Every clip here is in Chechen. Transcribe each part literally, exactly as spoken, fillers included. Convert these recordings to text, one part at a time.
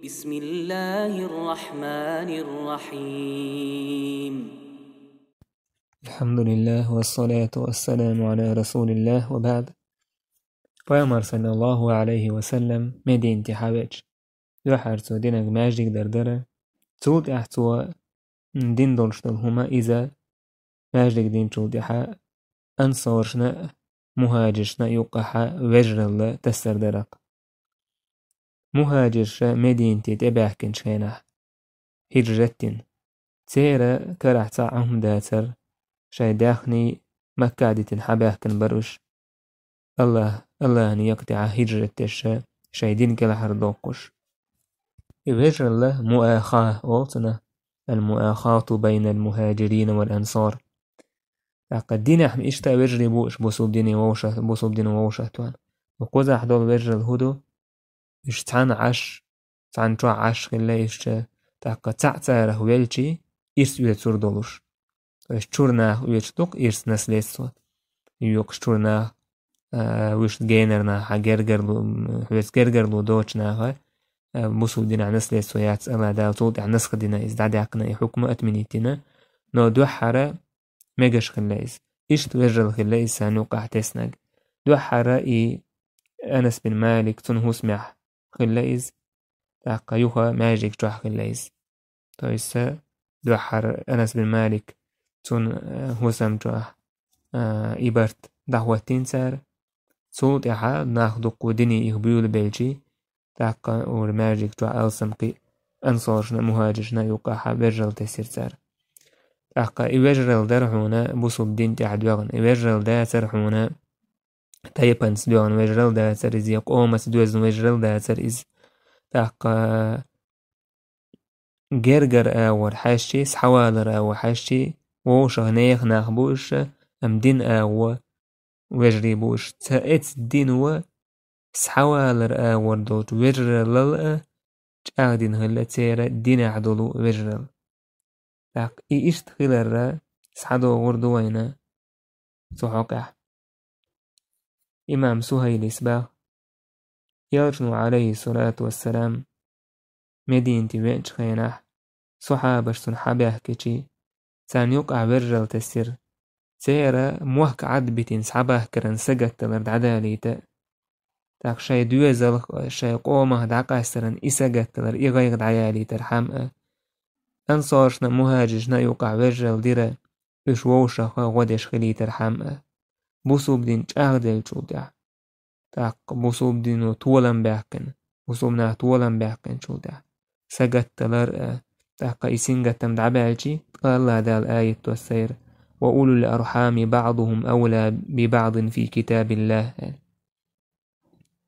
بسم الله الرحمن الرحيم. الحمد لله والصلاة والسلام على رسول الله وبعد. Пайхамар, саллаллаху алейхи ва саллам, Мединате хьавеача, дуьххьара цо динарг маьждиг дар дара. Цул тӀаьхьа цо дин долуш долу хӀума иза маьждиг динчул тӀаьхьа ансоршна а, мухӀажиршна а юккъехь вежаралла тассар дара-кх. МухӀажирша Мединате тӀебаьхкинчу хенахь, хӀижрат дина. Церан карахь цхьа а хӀума дацара, шайн даьхний Маккахь дитина хьабаьхкина бара уьш. Аллах, Аллахьан некъа тӀехь хӀижрат деш, шайн дин кӀелхьардоккхуш. И вежаралла муаха олу цунах, المؤاخاة بين المهاجرين والأنصار. ТӀаккха динехь-м иштта вежарий бу уьш бусулба дине вовшах-, бусулба дино вовшахтоьхна. Кхузахь долу вежаралла хӀун ду? Уьш цхьаьна Ӏаш, цхьаьна чохь Ӏаш хилла иштта, тӀаккха цхьаъ царах велчий, ирс оьцур долуш. То есть чуьра нах оьцуш ду-кх ирс, наследство. Юкъахь чуьра нах, а, вуьшта генара нах, хьан гергарло, м, хьоьца гергарло доцучу наха, а, бусулба динехь наследство яц, Аллах Дала цул тӀаьхьа насх дина иза, дӀадаьккхина и хьукма, отменить дина. Но дуьххьара мегаш хилла иза. Иштта вежаралла хилла иза царна юккъехь теснарг. Дуьххьара и Анас бин Малик, цуьнан хӀусамехь хилла иза, тӀаккха юха маьждиг чохь хилла иза. То есть, дуьххьара Анас бин Малик, цуьнан, э, хӀусам чохь, э, и барт дӀахӀоттийна цара. Цул тӀаьхьа нах дуккха дине их буьйлабелчий, тӀаккха уьш маьждиг чохь алсам кхин а ансоршна а, мухӀажиршна а юккъехь вежаралла тесира цара. ТӀаккха и вежаралла дара хьуна бусулба дин тӀехь доьгӀна, и вежаралла дацара хьуна тайпанца доьгӀна вежаралла дацара иза, я къомаца доьзна вежаралла дацара иза. ТӀаккха гергара агӀор хьаьжчий, схьавалар агӀор хьаьжчий, вовшах нехан нах бу уьш, амма дин агӀо вежарий бу уьш. Ца эцу дино схьавалар агӀор долчу вежараллал а чӀагӀдина хилла церан динехь долу вежаралла. ТӀаккха и иштта хиларра схьадогӀур ду вайна цу хьокъехь. Имам Сухайлис боху, Элчано, алейхиссалату вассалам, Мединате веанчу хенахь, сахьабаш цунна хьабаьхкичий, царна юккъехь вежаралла тесира. Церан мохк Ӏад битина схьабахкаран сагатдалар дӀадалийта. ТӀаккха шайн доьзалх а, шайн къомах дӀакъаьстаран и сагатдалар, и гӀайгӀа дӀаялийтархьама а. Ансоршна а, мухӀажиршна а юккъехь вежаралла дира, уьш вовшах гӀо деш хилийтархьама а. Бусулба дин чӀагӀделлачул тӀаьхьа. ТӀаккха бусулба дино толам баьккхина, бусулба нах толам баьккхинчул тӀаьхьа. Сагатдалар а, тӀаккха и сингаттам дӀабаьлчий, ткъа Аллах Дала аят доссийра: «وأولو الأرحام بعضهم أولى ببعض في كتاب الله», аьлла.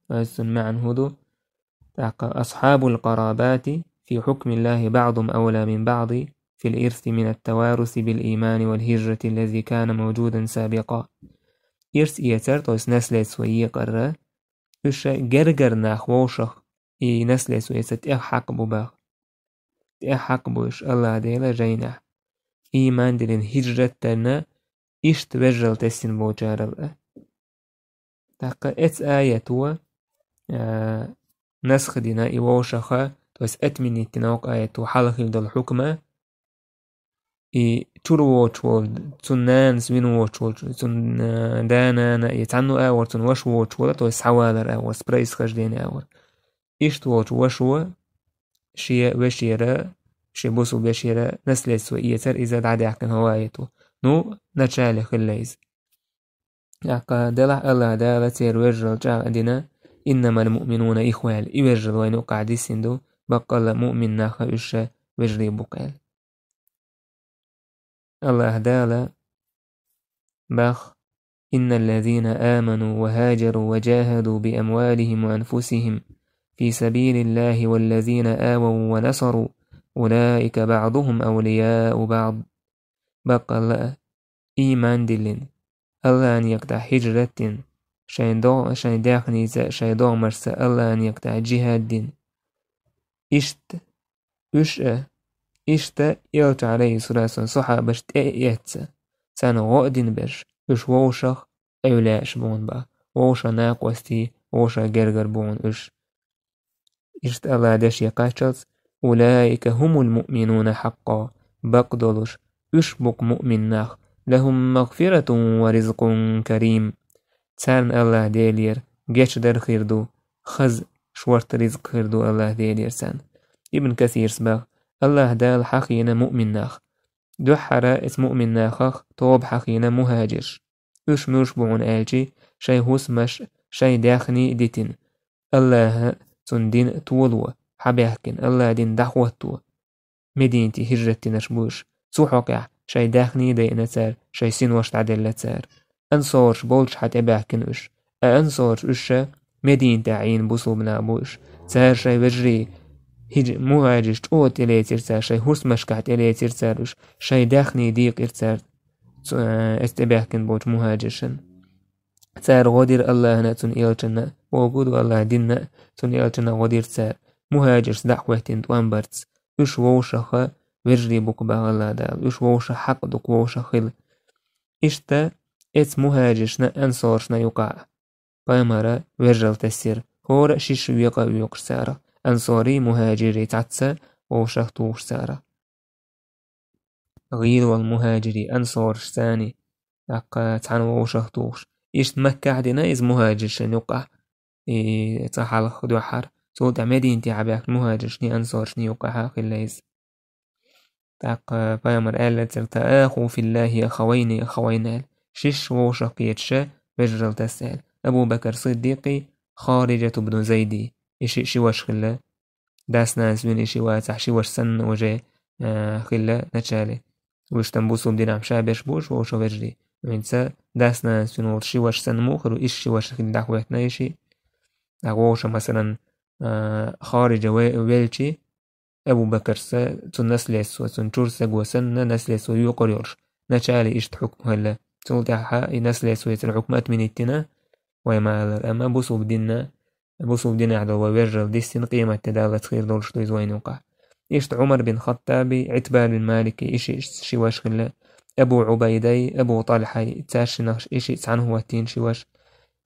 Ас цуьнан маьӀна хӀун ду? ТӀаккха: «أصحاب القرابات في حكم الله بعضهم أولى من بعض في الإرث من التوارث بالإيمان والهجرة الذي كان موجودا سابقا». Ирс эцар, то есть наследство екъарра, уьш гергара нах вовшах и наследство эцар тӀех хьакъ бу боху. ТӀех хьакъ бу уьш Аллах Делан жайнехь. Ийман диллина, хӀижрат дина, иштта вежаралла тесна болчарал а. ТӀаккха эцу аято, а, насх дина и вовшаха, то есть отменить дина вокху аято хьалха хилла долу хьукма, и чуьра воцуш волу, цуьнан нанас вина воцуш волу, цуьнан, а, да-нана, и цхьанна агӀор цуьнан ваша воцуш волу, то есть схьавалар агӀор, происхождение агӀор. Иштта волчу вашо шен вешера, шен бусулба вешера наследство эцар иза дӀадаьккхина хӀокху аято. Ну, начале хилла иза. ТӀаккха делахь Аллах Дала церан вежаралла чӀагӀдина: «إنما المؤمنون إخوة», и вежаралла вайна юккъахь диссина ду, баккъалла муъмин нах уьш вежарий бу-кх аьлла. Аллах Дала боху: «إن الذين آمنوا وهاجروا وجاهدوا بأموالهم وأنفسهم في سبيل الله والذين آووا ونصروا أولئك بعضهم أولياء بعض». Баккъалла а, ийман диллина, Аллахьан некъа тӀехь хӀижрат дина, шайн догӀ-, шайн даьхница, шайн догӀмашца Аллахьан некъа тӀехь джихӀад дина. Иштта уьш а, иштта Элча, алейхиссалату вассалам, сахьабаш тӀе а эцна, царна гӀо а дина берш, уьш вовшах эвлияаш бу хьуна боху, вовшах накъостий, вовшах гергара бу хьуна уьш. Иштта Аллах деше кхаччалц: «Улаика хумул муъминуна хьакъкъа», бакъдолуш, уьш бу-кх муъмин нах, «лахум магфиратун ва ризкъун карим». Царна Аллах Делера гечдар хир ду, хаза, шорта ризкъ хир ду Аллах Делера царна. Ибн Касирс баха: Аллах Дала хьахийна муъмин нах. Дуьххьара эцу муъмин нахах тоба хьахийна мухӀажирш. Уьш муьлш бу хьуна аьлчи, шайн хӀусамаш, шайн даьхни дитина, Аллаха цунна дин толо, хьабаьхкина, Аллаха дин дӀахӀотто. Мединате хӀижрат динарш бу уьш. Цу хьокъехь шайн даьхни дайина цара, шайн синош дӀаделла цара. Ансораш болчу хьа тӀебаьхкина уьш. Ткъа ансораш уьш ша Мединатехь Ӏийна бусулба нах бу уьш. Цара шайн вежарий хӀиджа-, мухӀажирш чӀогӀа тӀелецира цара, шайн хӀусамашкахь тӀелецира цара уьш, шайн даьхни дийкъира цара цу-, э, эс тӀебаьхкина болчу мухӀажиршан. Цара гӀо дира Аллахьна а, цуьнан элчанна а, бохург ду Аллахьан динна а, цуьнан элчанна а гӀо дира цара, мухӀажирш дӀа а хӀоьттина тӀом барца. Уьш вовшаха вежарий бу-кх боху Аллах Дала, уьш вовшах хьакъ ду-кх вовшах хила. Иштта эцу мухӀажиршна а, ансоршна а юкъахь Пайхамара вежаралла тесира, хӀора а шишша векъа а вуьйцуш царах, ансорий, мухӀажирий цхьацца вовшах тухуш царах. ГӀийла волу мухӀажирий, ансораш царний, тӀаккха цхьаьна вовшах тухуш. Иштта Маккахь дина иза мухӀажиршна юкъахь, и цкъа хьалха дуьххьара. Цул тӀаьхьа Мединатехь баьхкина мухӀажиршний, ансоршний юкъахь а хилла иза. ТӀаккха Пайхамара аьлла цаьрга: «Тааху филлахи ахавайни ахавайна», аьлла. Шишша вовшах кхеташ ша вежаралла таса аьлла. Абу Бакар Сиддикъий, Хариджату бну Зайдий, и шиъ ши ваша хилла. Дас-нанас вина и шиъ вацахь, ши ваша санна уже, а, хилла начале. Уьш там бусулба динехь ша берш бу уьш вовшах вежарий. ХӀинца дас-нанас вина волчу ши ваша санна муха хир ву, иштта ши ваша хилла дӀахӀоьттина и шиъ. ТӀаккха вовшах, масалан, а, Хариджа ве-, велчи, Абу Бакарса цу наследство, цуьнан чуьра стага санна, наследство йоькъур йолуш, начале иштта хьукма хилла. Цул тӀаьхьа и наследство, цуьнан хьукма отменить дина, вай ма-аллара, амма бусулба динна, бусулба динехь долу вай вежаралла дисина, къематде даллалц хир долуш ду иза вайна юкъахь. Иштта Ӏумар бин Хаттаби, Ӏитбан бин Малики, и шиъ ши ваша хилла, Абу Ӏубайдай, Абу ТӀалхьай, цаьршиннах и шиъ цхьаьна хӀоттийна ши ваша,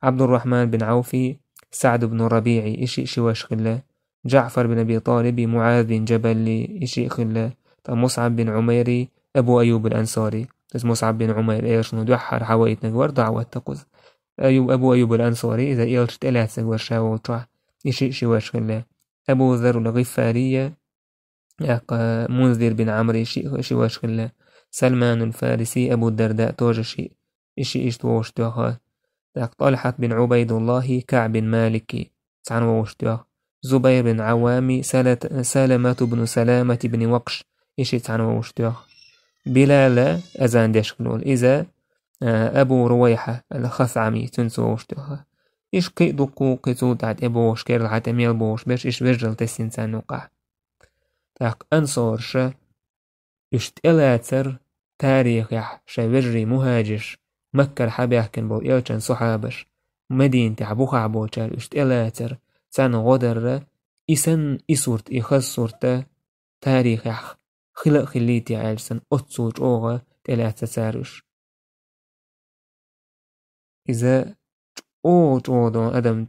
Ӏабдуррахьман бин Ӏауфи, СаӀд бну РабиӀи, и шиъ ши ваша хилла, Джаъфар бин Аби ТӀалиби, МуӀаз бин Джабали, и шиъ хилла, ткъа МусӀаб бин Ӏумайри, Абу Айюб ал-Ансари. Иза МусӀаб бин Ӏумайр, элчано дуьххьара хьавайтинарг вара, дӀа а ваттакхуз. Айюб, Абу Айюб ал-Ансари, иза элча тӀелаьцнарг вара ша волчохь, и шиъ ши ваша хилла. Абу Зарр ал-ГӀифария, тӀаккха Мунзир бин Ӏамри ши, ши ваша хилла. Салманул Фариси, Абу Дарда тоже шиъ, и шиъ иштта вовшахтоьхна. ТӀаккха ТӀалхьат бин Ӏубайдуллахи, КаӀб бин Малики цхьаьна вовшахтоьхна. Зубайр бин Ӏаввами, Салат-, Саламату бну Саламат бин Вакъш, и шиъ цхьаьна вовшахтоьхна. Билала азан деш хилла волу, иза, а, Абу Рувайхьа ал-Хасъами, цуьнца вовшахтоьхна. Иштта кхин а дуккха, кхин цул тӀаьхьа тӀебогӀуш, керла хьан тӀе мел богӀуш берш, иштта вежаралла тесна царна юкъахь. ТӀаккха ансорша уьш тӀелацар тарихехь, шайн вежарий мухӀажирш, Маккара хьабаьхкина болу элчан сахьабаш, Мединатехь бухахь болчара уьш тӀелацар, царна гӀо дарра, и санна и сурт, и хаза сурта тарихехь хила а хиллий те аьлча санна, оццул чӀогӀа тӀелаьцна цара уьш. Иза чӀогӀа-чӀогӀа долу адам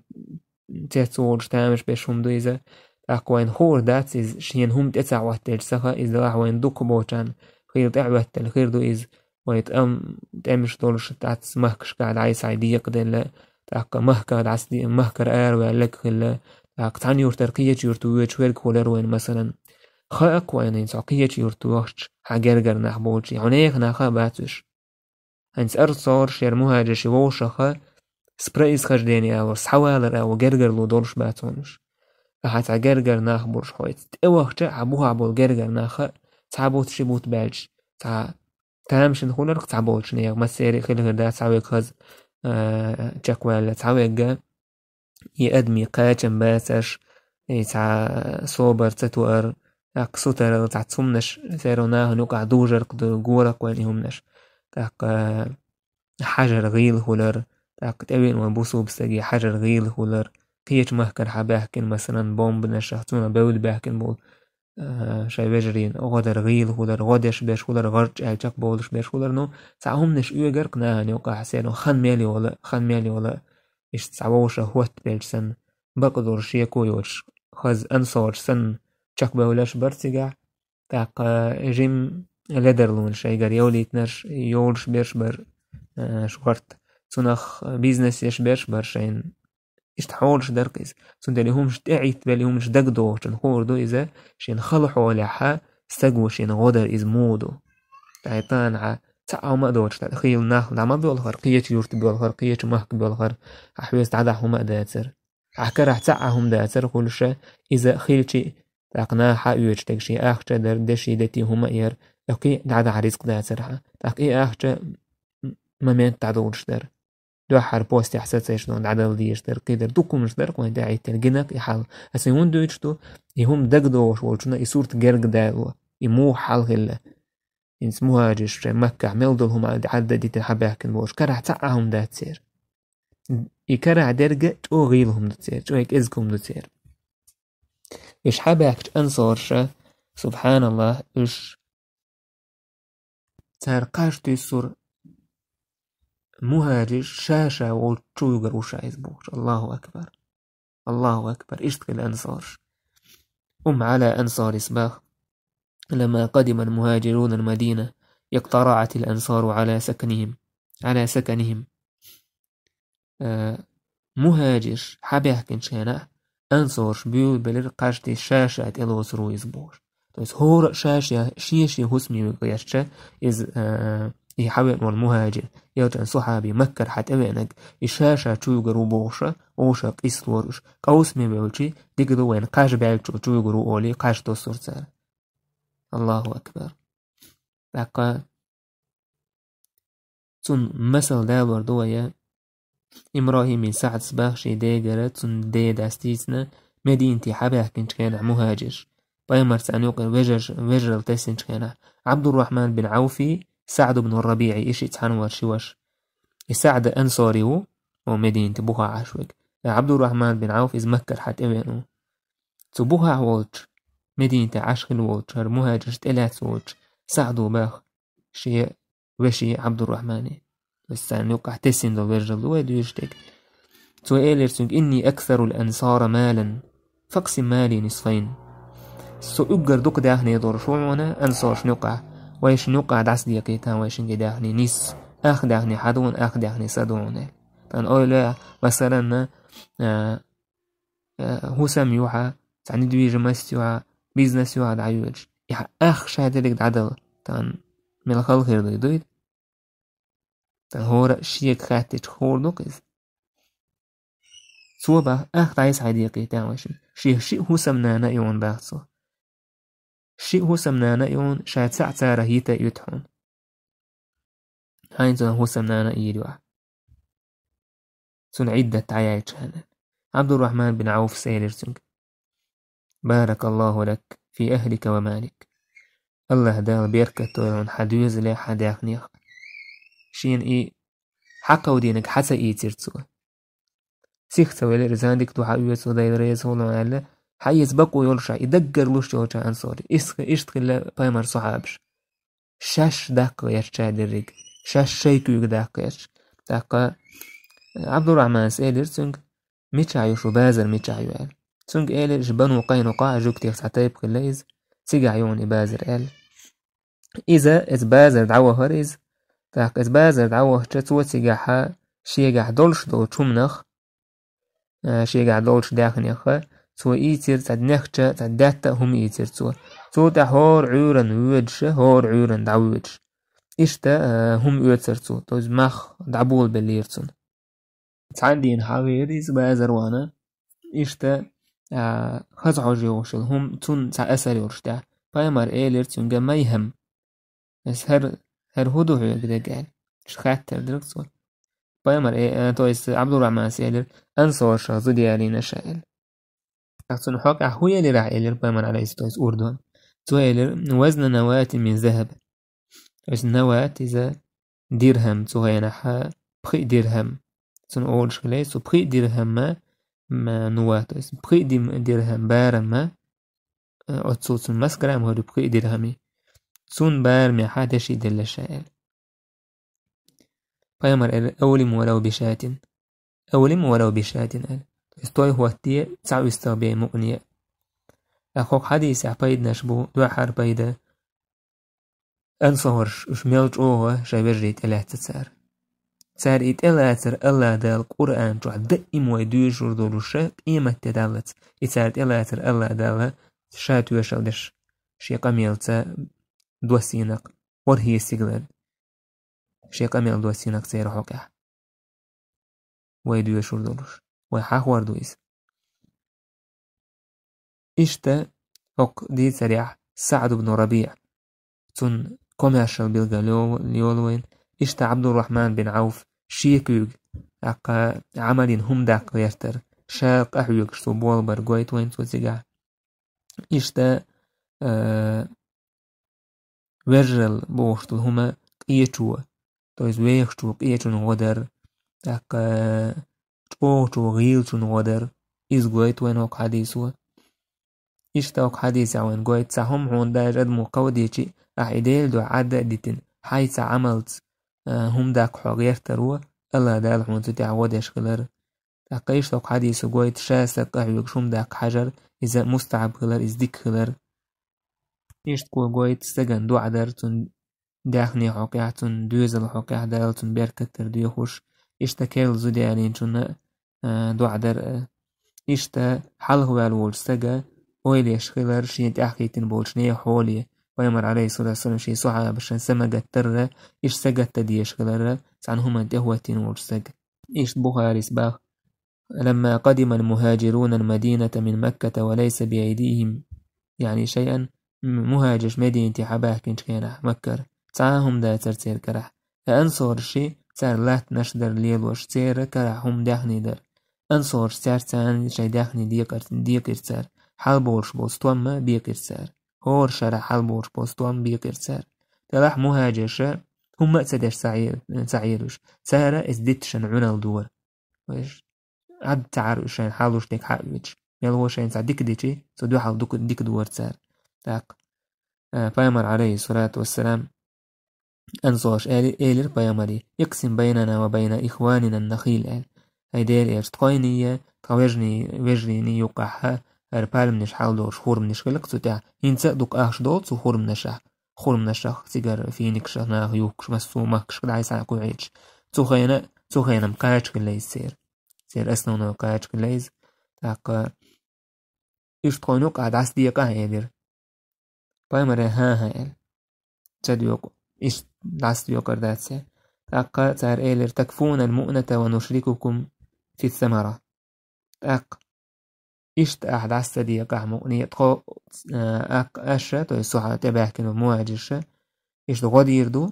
цецволуш тамаш беш хӀума ду иза. ТӀаккха вайна хуур дац иза, шена хӀума тӀе ца хӀоттаелча саха, иза делахь вайна дукха болчарна хила тӀехӀоьттина хир ду иза. Вай тӀам-, тӀемаш долуш дац, махкашкахь дӀасхьай декъаделла, тӀаккха махкара дӀасаде-, махкара араваьлларг хилла, тӀаккха цхьана юьртара кхечу юьрта воьдуш верг хуьлура вайна, масалан. Хаьа-кх вайна, хӀинца хьо кхечу юьрта вахча, хьан гергара нах болчий, хьо нехан нах а бац уьш. ХӀинца ансорша, шера мухӀажирша вовшаха, с происхождения а ву, схьавалар а ву, гергарло долуш бац хьуна уьш. Ахьа цхьа гергара нах болуш хьо, хӀинца тӀевахча, хьан бухахь болу гергара нах а, цхьа бутт, ши бутт баьлча, цхьа тамашийна хуьлура-кх цхьаболчу нехан, массеран а хила хир дац, цхьа верг хаза, а, чекхваьлла, цхьа верг а, и адамийн кхачам бацарш, и цхьа собар ца тоар, тӀаккха сутарал, цхьацца хӀуманаш, церан нахана юкъахь дужар-кх ду, гора-кх вайна и хӀуманаш. ТӀаккха хьажар гӀийла хуьлар, тӀаккха тӀевеана ван бусулба стаге хьажар гӀийла хуьлар, кхечу махкара хьан баьхкина, масалан, бомбанашах, цунах бевдда баьхкина болу, а, шайн вежарийн гӀо дар гӀийла хуьлар, гӀо деш берш хуьлар, гӀарч аьлла чекхболуш берш хуьлар, ну, цхьа хӀуманаш оьгар-кх нахана юкъахь, церан хан мел йолу, хан мел йолу, иштта цхьа вовшах хӀоттабелча санна, бакъдолу шеко йоцуш, хаза ансораш санна чекхбевллаш бар цигахь, тӀаккха жима ледарлонаш шайгара йовлийтинарш йолуш берш бар, э, шорта. Цунах бизнес еш берш бар шайна. Иштта хьолаш дара-кх иза. Цундела и хӀуманаш тӀеӀиттабелла, и хӀуманаш дагадогӀучунна хуур ду иза, шен хала хьолехь стага шена гӀо дар иза муха ду. Ткъа и тӀаккха цхьа а хӀума а доцуш, тӀаккха хийла нах дӀа ма боьлхура, кхечу юрта боьлхура, кхечу махка боьлхура, хьан хьоьца дӀадахьа хӀума а дацара. Ахь карахь цхьа а хӀума дацара хуьлуша, иза хилчи, тӀаккха наха хьаоьцуш дерг шен ахча а дара, деши дети хӀума а яра, кхин а дӀадахьа рицкъ дацара хьан. ТӀаккха и ахча м-, момент дӀадолуш дара. Дуьххьара постехь сацийша дӀадала дезаш дара, кхидара дукха хӀуманаш дара, вайн тӀеӀиттина гинарг и хьал. Аса и хӀунда дуьйцуш ду, и хӀума дагадогӀуш волчунна и сурт герга дало, и муха хьал хилла. ХӀинца мухӀажирш шайн Маккахь мел долу хӀума Ӏадда дитина хьабаьхкина болуш, карахь цхьа а хӀума дац церан. И карахь дерг а чӀогӀа гӀийла хӀума ду церан, чӀогӀа кӀезиг хӀума ду церан. Уьш хьабаьхкачу ансорша, субхьаналлахӀ, уьш цара кхаж туьйсура мухӀажирш ша-ша волчу чу вуьгур ву ша иза бохуш. Аллаху акбар. Аллаху акбар. Иштта хилла ансорш. Умма Ӏала Ансарис баха: «لما قدم المهاجرون المدينة اقترعت الأنصار على سكنهم، على سكنهم». Э, мухӀажирш хьабаьхкинчу хенахь ансорш буьйлабелира кхаж туьйсуш ша-ша тӀелоцур ву иза бохуш. То есть хӀора а ша-ша, шен-шен хӀусаме вуьгу гӀерташ иза, э, и хьавеана волу мухӀажир, элчан сухьаби, Маккара хьан тӀевеанарг, и ша-ша чу вуьгур ву бохуша, оша къийсалора уьш. Къовсаме вевлчи, дика ду вайна кхаж баьллачо чу вуьгур ву олий, кхаж тоссура цара. Аллаху акбар. ТӀаккха цунна масал далор ду вай, ИбрахӀим бин СаӀдас баха шен дегара, цунна дедас дийцина, Мединате хьабаьхкинчу хенахь мухӀажирш, пайхамарца царна юкъара вежарш-, вежаралла тесинчу хенахь, Ӏабдуррахьман бин Ӏауфи, СаӀд бин РабиӀи, и шиъ цхьаьна вара ши ваша. И СаӀд ансори ву, о, Мединате бухахь Ӏаш верг. Ткъа Ӏабдуррахьман бин Ӏауф иза Маккара хьан тӀевеана ву. Цу бухахь волчу, Мединате Ӏаш хилла волчу, хӀара мухӀажирш тӀелаьцна волчу СаӀдо баха шен вешин Ӏабдуррахьманан. Вайша царна юккъехь тесна долу вежаралла ду вай дуьйцуш дерг. Цо элира цуьнга: «إني أكثر الأنصار مالا فاقسم مالي نصفين». Со уггар дукха даьхни долуш ву хьуна ансоршна юккъехь, вайшинна юккъехь дӀасадекъийта вайшинга и даьхни нисса. Ах даьхни хьан ду хьуна, ах даьхни сан ду хьуна, аьлла. Тахана ойла, масалан, а, э, хӀусам ю хьан, цхьа недвижимость ю хьан, бизнес ю хьан дӀайоьдуш. И хьан ах ша дерриг дӀадала, тахана мел хала хир ду, дуй? Тахана хӀора а шега хаьттича хуур ду-кх иза. Цо баха ах дӀасадекъийта вайшинна. Шен шиъ хӀусамнана а ю хьуна, баха цо. Шиъ хӀусамнана а ю хьуна, ша цхьаъ царах йита а йита хьуна. Хьайна цуьнан хӀусамнана а йийр ю ахь. Цуьнан Ӏиддат дӀаяьлча хьаьна. Ӏабдуррахьман бин Ӏауфас элира цуьнга: «بارك الله لك في أهلك ومالك». АллахӀ Дала беркат дойла хьуна хьан доьзалехь, хьан даьхнех. Шена и хьакховдийнарг хьан ца ийцира цо. Сих ца велира, зандик ду хьан оьцу, Дела реза хуьлда хьуна аьлла, хьан эца бакъо йолуш, и даггара луш йолчу ансори. Иштта, иштта хилла пайхамар сахьабаш. Шаьш даккха гӀерташ дерриг. Шаьш шайн куьйга даккха гӀерташ. ТӀаккха Ӏабдуррахьманас элира цуьнга: «Мичахь ю шу, базар мичахь ю?» – аьлла. Цуьнга элира: «Иша Бану Къайнукъаъ жуьгтех цхьа тайпа хилла иза. Цигахь ю хьуна и базар», – аьлла. Иза, эца базар дӀавахара иза. ТӀаккха эца базар дӀавахча, цо цигахь шегахь долуш долчу хӀуманах, а, шегахь долчу даьхнех, цо ийцира цхьа нехча, цхьа даьтта а хӀума ийцира цо. Цул тӀаьхьа хӀора Ӏуьйранна воьдуша, хӀора Ӏуьйранна дӀавоьдуш. Иштта, а, хӀума оьцура цо, то есть мах дӀаболабеллера цунна. Цхьана дийнахь хьавеара иза базар вахана. Иштта, а, хаза хьожа йогӀуш йолу хӀума цунна цхьа асар йолуш тӀехь. Пайхамар элира цуьнга: «Майхам». Ас хӀара, хӀара хӀун ду хьоьга дерг аьлла. Шу хаттар дира цо. Пайхамар, э, э, то есть Ӏабдуррахьманас элира: «Ансорша зуда ялийна ша», – аьлла. ТӀаккха цунна хьокъехь хӀун елира ахь, элира пайхамар, алейхиссалату вассалам, урдон. Цо элира: «وزن نواة من ذهب». То есть нават иза дирхам, цу хенахь пхиъ дирхам. Цунна олуш хилла, цу пхиъ дирхамма, м, нува, то есть пхиъ дим-, дирхам барамма, э, оццул цунна мас грамм хӀара пхиъ дирхами. Цунна барамехьа деши делла ша аьлла. Пайхамар элира: «أولم ولو بشاة». «أولم ولو بشاة», – аьлла. То есть той хӀоттае, цхьа уьстагӀ бен мукъане. ТӀаккха хӀокху хьадисехь пайданаш бу, дуьххьара пайда. Ансорш, уьш мел чӀогӀа шайн вежарий тӀелаьцна цара. Цара и тӀелацар АллахӀ Дала Къуръан чохь даим вай доьшур долуш, къематде даллалц. И цара тӀелацар АллахӀ Дала Ша тоьшалла деш, Шен къамелца доссийна-кх, хӀорхье стигалара. Шен къамел доссийна-кх церан хьокъехь. Вай доьшур долуш. Вай хьахор ду иза. Иштта хӀокху дийцарехь СаӀд ибн РабиӀ, цунна комаьршалла билгал йолу вайна. Иштта Ӏабдуррахьман бин Ӏавф шен куьйга, тӀаккха Ӏамалан хӀума даккха гӀертар, ша къахьоьгуш цо болх бар гойту вайна цо цигахь. Иштта, а, вежаралла бохуш долу хӀума къечо, то есть вехачо къечун гӀо дар, тӀаккха чӀогӀачо гӀийлачун гӀо дар, иза гойту вайна хӀокху хьадисо. Иштта хӀокху хьадисехь вайна гойту, цхьа хӀума хьуна даже адамо кховдийчи, ахь и Делан дуьхьа Ӏадда а дитина, хьайн цхьа Ӏамалца, а, хӀума даккха хьо гӀертаро, АллахӀ Дала хьуна цу тӀехь гӀо деш хилар. ТӀаккха иштта хӀокху хьадисо гойту, ша стаг къахьоьгуш хӀума даккха хьажар, иза мустахьаб хилар, иза дика хилар. Иштта кхо гойту, стагана доӀа дар, цунна даьхни хьокъехь, цунна доьзал хьокъехь, Дала цунна беркат дар доьхуш. Иштта керла зуда ялийначунна, а, доӀа дар, а. Иштта хьалха ваьлла волчу стага ойла еш хилар шен тӀаьхьахӀиттина болчу нехан хьоле. Пайхамар, Ӏалайхиссалату вассалам, шен сахьабашна са ма гатдарра, иштта са гатта дезаш хиларра, цхьана хӀуманна тӀехӀоттийна волчу стага. Иштта Бухарис баха: «لما قدم المهاجرون المدينة من مكة وليس بأيديهم، يعني، شيئا», мухӀажирш Мединате хьабаьхкинчу хенахь Маккара, цхьа а хӀума дацара церан карахь. Ткъа ансорши цара латтанаш дара лелош, церан карахь хӀума даьхни дара. Ансорш цаьрца шайн даьхни декъар-, декъира цара. Хьалаболуш болу стом а бекъира цара. ХӀора шарахь хьалаболуш болу стом бекъира цара. Делахь мухӀажирша хӀумма а ца деш ца Ӏе-, ца Ӏеруш. Цара иза дитташан Ӏуьналла дора. Вайш Ӏад ца Ӏара уьш шайна хьалуш дерг хьаоьцуш. Мел вон шайна цхьа дика дичи, цу дуьхьал дика, дика дора цара. ТӀаккха, а, пайхамар, Ӏалайхиссалату вассалам, ансорш эли-, элира пайхамаре: «اقسم بيننا وبين إخواننا النخيل», аьлла. «ХӀай Дела элча, тхойнийя, тхан вежарий-, вежарийний юккъахьа хӀара пальмнаш хьалдолуш хурманаш хилла-кх цу тӀехь, хӀинца а дукха ахча долу цу хурманашахь, хурманашах, цигара финикашах наха юхкуш, массо а махкашка дӀасхьа кхуьийча. Цу хенахь, цу хенахь кхача хилла иза церан. Церан основной кхача хилла иза». ТӀаккха: «Уьш тхойна юкъахь дӀасадекъахьа», — элира. Пайхамаре: «ХӀан-хӀа», — аьлла. Ца доькъу, иштта дӀасадоькъур дац аьлла. ТӀаккха цара элира: «تكفون المؤنة ونشرككم في الثمرة». ТӀаккха: «Иштта ахь дӀаса ца декъахь мукъане, тхо, а, ак-, аша, то есть со хьан тӀебаьхкина мухӀажирша, иштта гӀо дийр ду,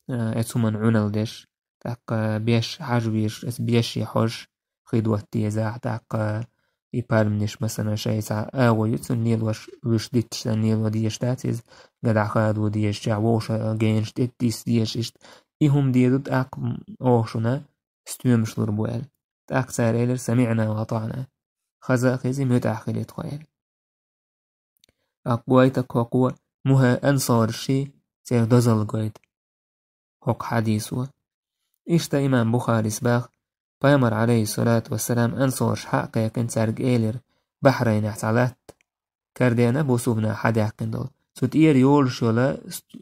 а, эцу хӀуманна Ӏуьналла деш, тӀаккха беш хьажа везаш, эцу беше хьожуш, хи дотта дезахь, тӀаккха и пальмнаш, масала, шайца агӀо ю цунна лелош, вуьш дитташ санна лело дезаш дац иза, гадахь хадо дезачохь, вовшах генаш тӀе тӀисса дезаш иштта. И хӀума дийр ду тӀаккха оха шуна, стоьмаш лур бу», — аьлла. ТӀаккха цара элира: «سمعنا وأطعنا». Хаза а хези, муьтӀахь хили тхо, аьлла. ТӀаккха гойту-кх хӀокхо мухӀа-, ансорши церан дозалла гойту хӀокху хьадисо. Иштта имам Бухарис баха, пайхамар, Ӏалайхиссалату вассалам, ансорш хьа а кхайкхина, цаьрга элира: «Бахьрайнехь цхьа латта карадена бусулба наха хьадаьккхина долу. Цу тӀера йолуш йолу,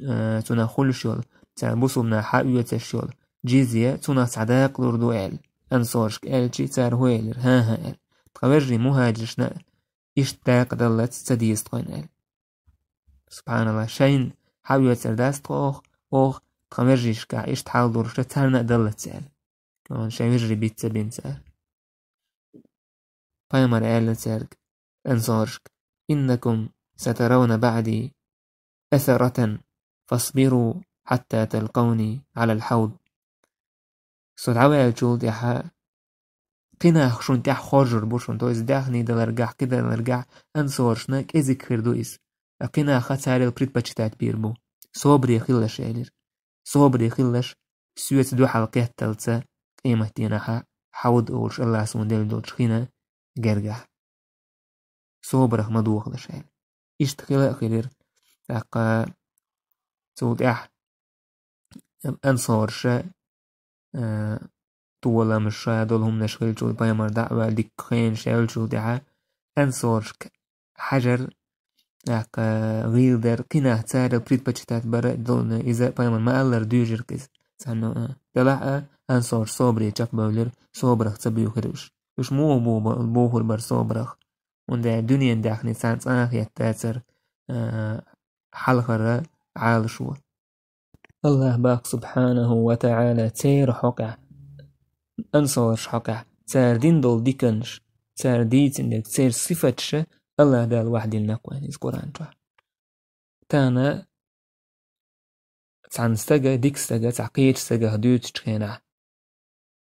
а, цунах хуьлуш йолу, цара бусулба наха хьаоьцуш йолу джизья, цунах цхьа дакъа лур ду», — аьлла. Ансоршка аьлчи, цара хӀун элира? «ХӀан-хӀа», — аьлла. Тхан вежарий мухӀажиршна иштта дакъа даллалц ца деза тхойн, аьлла. Субханалла, шайна хьаоьцур дац тхо оха, оха тхан вежаршкахь иштта хьал долуш дан царна а даллалц, аьлла. Шайн вежарий биц ца бина цара. Пайхамар аьлла цаьрга, ансоршка: «إنكم سترون بعدي أثرة فاصبروا حتى تلقوني على الحوض». Со дӀаваьллачул тӀаьхьа кхин нах шуна тӀехь хоржур бу шуна, то есть даьхни даларгахь, кхидаларгахь ансоршна кӀезиг хир ду иза. Ткъа кхин наха царел предпочитать бийр бу. Собаре хилалаш, элира. Собаре хилалаш, соьца дуьхьал кхетталца, къематдийнахьа хьавда олуш, Аллахьа суна делла долчу хина гергахь. Собарах ма дохалаш, аьлла. Иштта хила а хилира. ТӀаккха цул тӀаьхьа ансорша, а, толамаш, ша долу хӀуманаш хилчул, пайхамар дӀа а ваьлла, дикка хенаш яьллачул тӀаьхьа, ансоршка хьажар, тӀаккха гӀийла дар, кхин нах царел предпочитать бар а долу, иза пайхамар ма-аллара дуьйжира иза. Цхьанна, а, делахь а, ансораш собаре чекхбевлира, собарах ца буьйхира уьш. Уьш муха бу-, бу-, бухур бара собарах? ХӀунда аьлча дуьненан даьхни царна цкъа а хеттацара, а, хьалхара Ӏалашо. АллахӀа боху субхьанаху ва таӀала церан хьокъехь, ансораш хьокъехь, цара дина долу диканаш, цара дийцина дерг, церан сифаташ АллахӀа Дала вахьйиллина вайна иза Къуръан чохь. Тахана цхьана стага, дика стага, цхьа кхечу стагах дуьйцучу хенахь,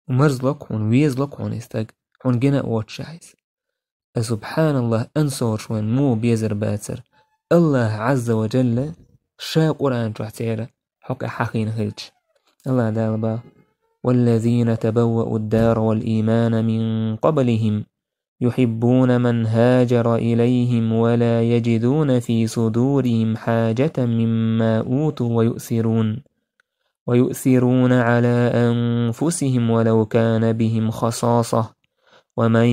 марзло-кх хьуна, везало-кх хьуна и стаг, хьуна гина а воцуш ахь иза. Ткъа, субхьаналлахӀ, ансораш вайна муха безар бацара? АллахӀа Ӏазза ва Джалла Ша Къуръан чохь церан хьокъехь хьахийна хилча. АллахӀа Дала боху: والذين تبوأوا الدار والإيمان من قبلهم يحبون من هاجر إليهم ولا يجدون في صدورهم حاجة مما أوتوا ويؤثرون ويؤثرون على أنفسهم ولو كان بهم خصاصة ومن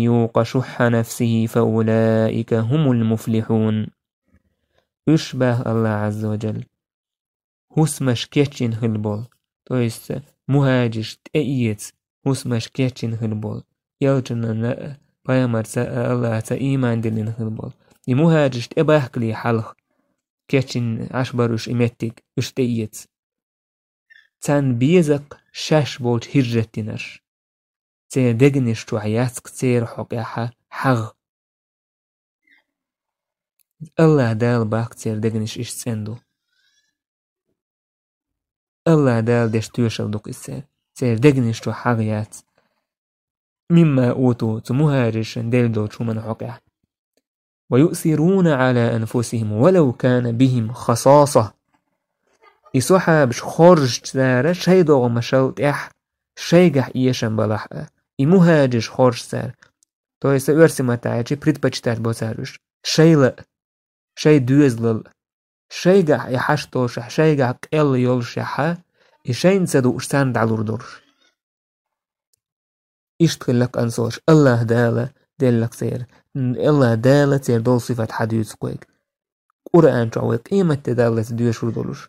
يوق شح نفسه فأولئك هم المفلحون. Уьш, боху АллахӀа Ӏазза ва Джалла, хӀусамаш кечйина хилла болу, то есть мухӀажирш тӀеэца хӀусамаш кечйина хилла болу, элчанна а, пайхамарца а, АллахӀаца а ийман диллина хилла болу. И мухӀажирш тӀебахкале хьалха кечйина Ӏаш бара уьш и меттиг, уьш тӀеэца. Царна беза-кх шаьш болчу хӀижрат динарш. Церан дегнаш чохь яц-кх церан хьокъехь хьагӀ. АллахӀа Дала боху-кх церан дегнаш иштта цӀена ду. АллахӀа Дала деш тоьшалла ду-кх иза церан. Церан дегнаш чохь хьагӀ яц. مما أوتوا, цу мухӀажиршна делла долчу хӀуманна хьокъехь. ويؤثرون على أنفسهم ولو كان بهم خصاصة. И сахьабаш хоржучара шайн догӀмашал тӀехь шайгахь эшам балахь а, и мухӀажирш хоржучара, то есть оьрсийн маттахь аьлча, предпочитать бо цара уьш, шайла а, шайн доьзалал а, шайгахь и хьашт долушехь, шайгахь къелла йолушехь, и шайна ца дууш царна дӀалур долуш. Иштта хилла-кх ансораш, АллахӀа Дала делла-кх церан. АллахӀа Дала церан долу сифат хьадуьйцу-кх вайга Къуръан чохь, вай къематде даллалц доьшур долуш.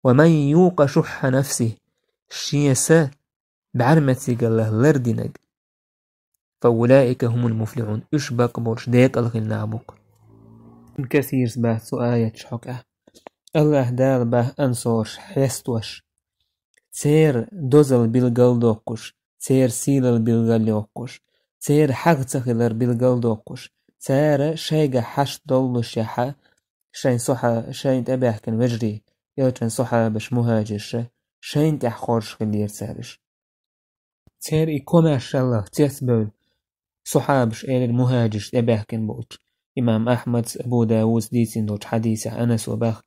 ومن يوق شح نفسه, шен са бӀаьрмацигаллах лардинарг, فأولئك هم المفلحون, уьш бакъ болуш декъала хилла нах бу-кх. Ибн Касира боху цу аяташ хьокъехь: АллахӀа Дала боху ансораш хьестош, церан дозалла билгалдоккхуш, церан сийлалла билгалйоккхуш, церан хьагӀ ца хилар билгалдоккхуш, цара шайгахь хьашт доллушехь, шайн сахьа-, шайна тӀебаьхкина вежарий, элчан сахьабаш, мухӀажирша, шайна тӀехь хоржуш хиллера цара уьш. Церан и комаьршаллах цецбевлла, сахьабаш элира мухӀажирш тӀебаьхкина болчу. Имам Ахьмадс, Абу Давудс дийцина долчу хьадисехь Анаса боху: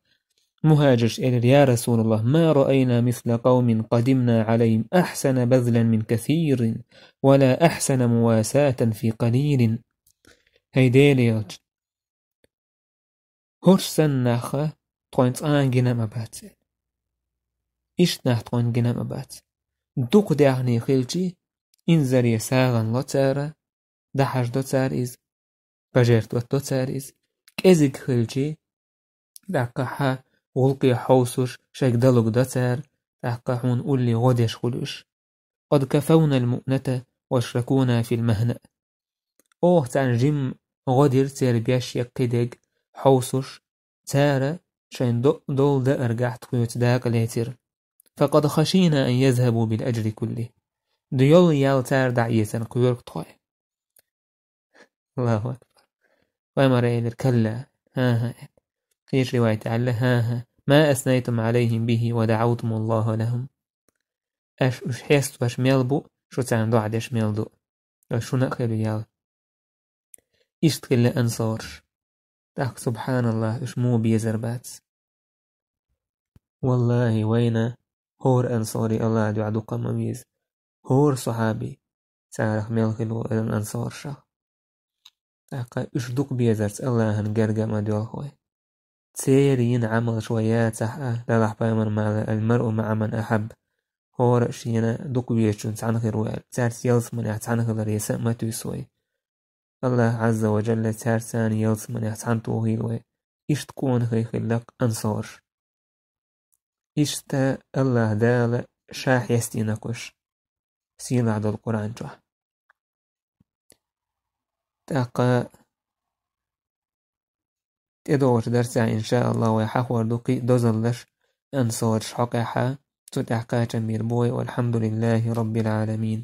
мухӀажирш элира: يا رسول الله، ما رأينا مثل قوم قدمنا عليهم أحسن بذلا من كثير، ولا أحسن مواساة في قليل. ХӀай Делан элча, хӀорш санна нах тхойн цкъа а гина ма бац. Иштта нах тхойн гина ма бац. Дукха даьхни хилчий, инзаре сагӀина ло цара, дӀахьаждо цара иза, пожертвовать до цара иза. КӀезиг хилчий, тӀаккха хьан гӀуллакхе хьовсуш, шайга далуг до цара, тӀаккха хьуна улле гӀо деш хуьлу уьш. قد كفونا المؤنة واشركونا في المهنة. Оха царна жимма гӀо дира, церан беш я кхидерг хьовсуш, цара шайн до-, долу дааргахь тхоьца дакъа лецира. فقد خشينا أن يذهبوا بالأجر كله. Дуьйолла ял цара дӀаэцарна кхоьру-кх тхо. Аллаху акбар. Пайхамара элира: كلا, хӀан-хӀа. Кхечу риваятехь аьлла: هان هان، ما أثنيتم عليهم به ودعوتم الله لهم. Аша уьш хьестош мел бу, шу царна доӀа деш мел ду. Аша шуна а хир ял. Иштта хилла ансораш. ТӀаккха, субхьаналлахӀ, уьш муха безар бац. Валлахи, вайна хӀора ансори Аллахьан дуьхьа дукха ма веза. ХӀора сахьаби царах мел хилла ву ансоршах. ТӀаккха уьш дукха безарца Аллахьан герга ма доьлху вай. Церан йина Ӏамалш вай яцахь а, делахь пайхамар ма аьлла: المرء مع من أحب. ХӀора а шена дукха везачун цхьаьна хир ву аьлла. Цаьрца ялсаманехь цхьаьна хилар еса а ма туьйсу вай. Аллахӏ Ӏазза ва Джалла цаьрца ялсаманехь цхьаьнатохийла вай. Иштта къонахий хилла-кх ансораш. Иштта Аллахӏ Дала Ша хьестийна-кх уьш сийлахь долу Къуръан чохь. ТӀаккха тӀедогӀучу дарсехь, иншааллахӀ, вай хьахор ду кхин а дозаллаш ансораш хьокъехь, цу тӀехь кхачам бийр бу вай, валхьамдулиллахӀи роббил Ӏаламин.